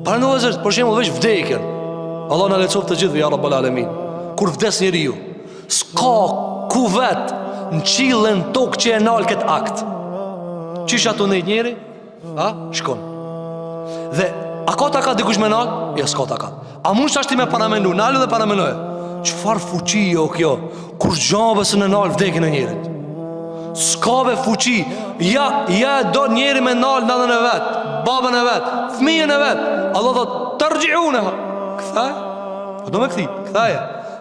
Paramendo vëllezër, për shembull veç vdekjen. Allah na lehtësoftë të gjithëve ja Rabbel Alemin. Kur vdes njeriu, s'ka kuvet në qiell e në tokë që e nal këtë akt. Qysh a tu nejt njeri? A? Shkon. Dhe a ka takat dikush me nal? Jo, s'ka takat. A mund tash ti me paramendu, nalu dhe paramenoje. Çfarë fuqi o kjo? Kurgja be s'e nal vdekjen e njerit. S'ka be fuqi. Ja, ja e do njeri me nal nanën e vet, babën e vet, fëmijën e vet. Allah thot, terxhiuneha. Kthej. Po do me kthi, ktheje.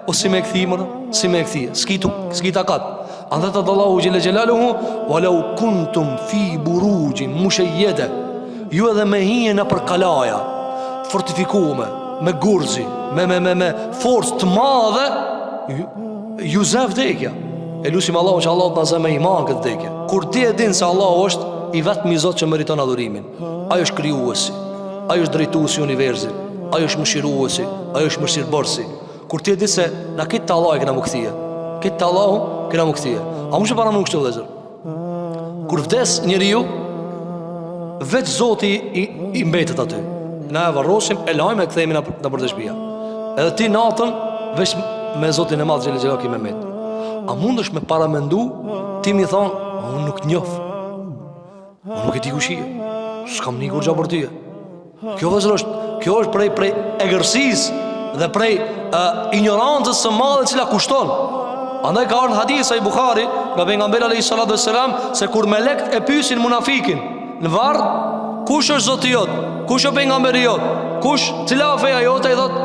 O si me kthi more, si me kthi. S'ki tu, s'ki takat. Andaj thotë Allahu xhele xhelaluhu Wa lau kuntum fi buruxhin mushejjede Ju edhe me hi nëpër kalaja Fortifikume Me gurzi Me, me, me, me forcë të madhe Ju, ju zë vdekja E lusim Allahun që Allahu të na zë me iman këtë vdekje Kur ti e din se Allahu është I vetmi Zot që meriton adhurimin Ai është krijuesi Ai është drejtuesi i universit Ai është mëshiruesi Ai është mëshirëbërësi Kur ti e di se na krejt te Allahu kena m'u kthye Krejt te Allahu kena m'u kthye A mund të paramenu kështu vëllezër Kur vdes njeriu Veç Zoti i, i mbetet aty Na e varrosim, e lajmë e kthehemi na, nëpër te shpia Edhe ti natën Veç me Zotin e madh xhele xhelaluhu ki me met A mundesh me paramendu Ti me i thonë Unë nuk t'njof Unë nuk e di kush je. S'kam ni kurgja për ty. Kjo vëllezër është, kjo është prej prej egërsisë dhe prej uh, injorancës së madhe e cila kushton. Andaj ka ardhur hadith Sahih Buhari nga pejgamberi alayhi salatu vesselam se kur melekt e pyesin munafikin në varr, kush është Zoti jot? Kush është pejgamberi jot? Kush, cila është feja jote? I thot,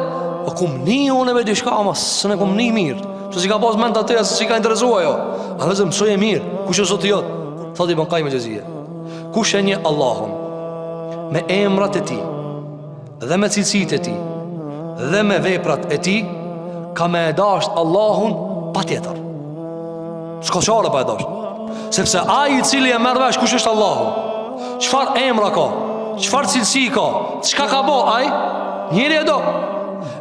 po kum ni unë me diçka, ama s'e kum ni mirë. Se s'i ka pas mend atë, se s'i ka interesuar ajo. Andaj vëllezër mësoje mirë, kush është Zoti jot? Thot Ibn Kajim el-Xhevzije Kush e njeh Allahun Me emrat e tij Dhe me cilësitë e tij Dhe me veprat e tij Ka me e dasht Allahun Patjetër S'ka çare pa e dasht Sepse ai i cili e merr vesh kush është Allahu Çfarë emra ka Çfarë cilësi ka Çka ka bo ai Njeri e do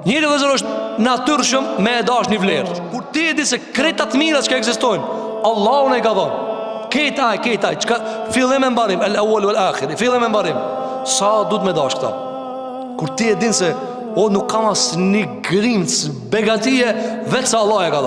Njeri vëllezër është natyrshëm me e dash një vlerë. Kur ti e di se krejt të mirat që ekzistojnë, Allahu na i ka dhënë. Krejt ai, krejt ai, çka fillim e mbarim, el awwal wal akhir, fillim e mbarim. Sa duhet me dash këta? Kur ti e din se o nuk kam as një grimcë begatie veç se Allah e ka dhënë.